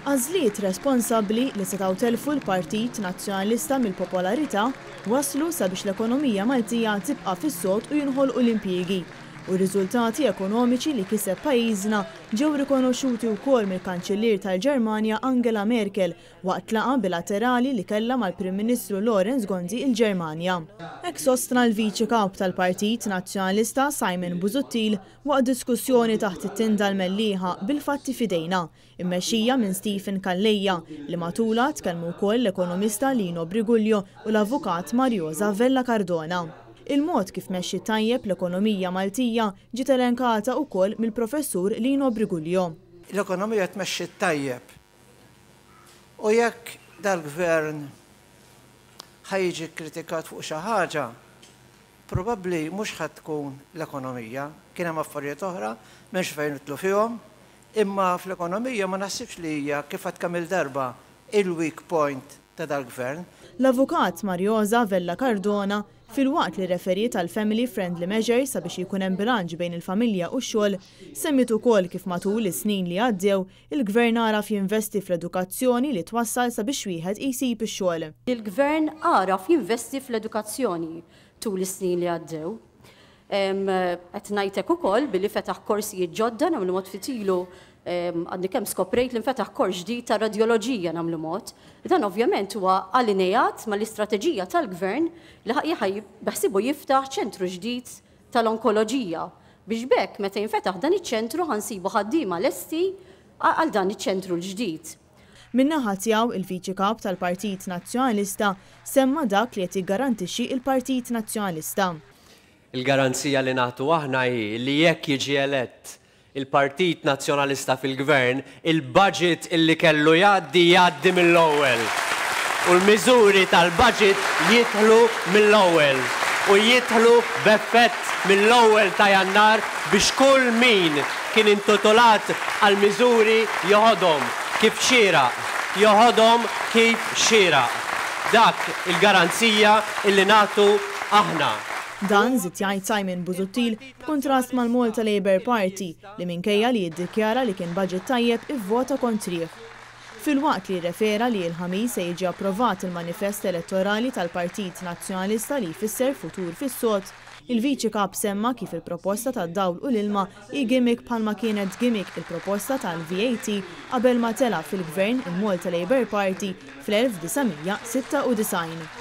Għażliet responsabbli li setgħu telfu l-Partit Nazzjonalista mill-popolarità wasslu sabiex l-ekonomija Maltija tibqa' fis-sod u jinħolqu l-impjiegi. U r-riżultati ekonomiċi li kiseb pajjiżna ġew rikonoxxuti wkoll mill-Kanċillier tal-Ġermanja Angela Merkel waqt laqgħa bilaterali li kellha mal-Prim Ministru Lawrence Gonzi il-Ġermanja. Hekk sostna l-Viċi Kap tal-Partit Nazzjonalista Simon Busuttil waqt diskussjoni taħt it-tinda l-Mellieħa bil-fatti f'idejna, immexxija minn Stephen Calleja, li matulha tkellmu wkoll l-ekonomista Lino Briguglio u l-Avukat Mariosa Vella Cardona. Il-mod kif mexxiet tajjeb l-ekonomija Maltija ġiet elenkata wkoll mill-Professur Lino Briguglio. L-ekonomija tmexxiet tajjeb u jekk dal-Gvern ħa jiġi kkritikat fuq xi ħaġa, probabbli mhux ħa tkun l-ekonomija. Kien hemm affarijiet oħra, m'hemmx fejn nidħlu fihom, imma fl-ekonomija ma naħsibx li hija kif għedt kemm-il darba il-weak point ta' dal-Gvern. L-Avukat Mariosa Vella Cardona, filwaqt li rreferiet għal family friendly measures sabiex jkun hemm bilanċ bejn il-familja u x-xogħol, semmiet ukoll kif matul is-snin li għaddew il-Gvern għaraf jinvesti fl-edukazzjoni li twassal sabiex wieħed jsib ix-xogħol. Il-Gvern għaraf jinvesti fl-edukazzjoni tul is-snin li għaddew. Qed ngħidlek ukoll billi fetaħ korsijiet ġodda nagħmlu mod ftit ilu għadni kemm skoprejt li nfetaħ kors ġdid ta' radjoloġija nagħmlu mod. Dan ovvjament huwa allineat mal-istrateġija tal-Gvern li beħsibu jiftaħ ċentru ġdid tal-onkoloġija biex b'hekk meta jinfetaħ dan iċ-ċentru ħa nsibu ħaddiema lesti għal dan iċ-ċentru l-ġdid. Min-naħa tiegħu, il-Viċi Kap tal-Partit Nazzjonalista semma dak li qed jiggarantixxi l-Partit Nazzjonalista. Il-garanzija li nagħtu aħna hi li jekk jiġi elett il-Partit Nazzjonalista fil-Gvern, il-budget illi kellu jgħaddi jgħaddi mill-ewwel. U l-miżuri tal-budget jidħlu mill-ewwel u jidħlu b'effett mill-ewwel ta' Jannar biex kull min kien intitolat għall-miżuri joħodhom kif xieraq, joħodhom kif xieraq. Dak il-garanzija illi nagħtu aħna. Dan, żied jgħid Simon Busuttil, b'kuntrast mal-Malta Labour Party li minkejja li jiddikjara li kien budget tajjeb ivvota kontrih. Filwaqt li rrefera li l-Ħamis se jiġi approvat il-manifest elettorali tal-Partit Nazzjonalista li jfisser futur fis-sod, il-Viċi Kap semma kif il-proposta tad-dawl u l-ilma hi gimmick bħalma kienet gimmick il-proposta tal-VAT qabel ma tela' fil-Gvern il-Malta Labour Party fl-1996.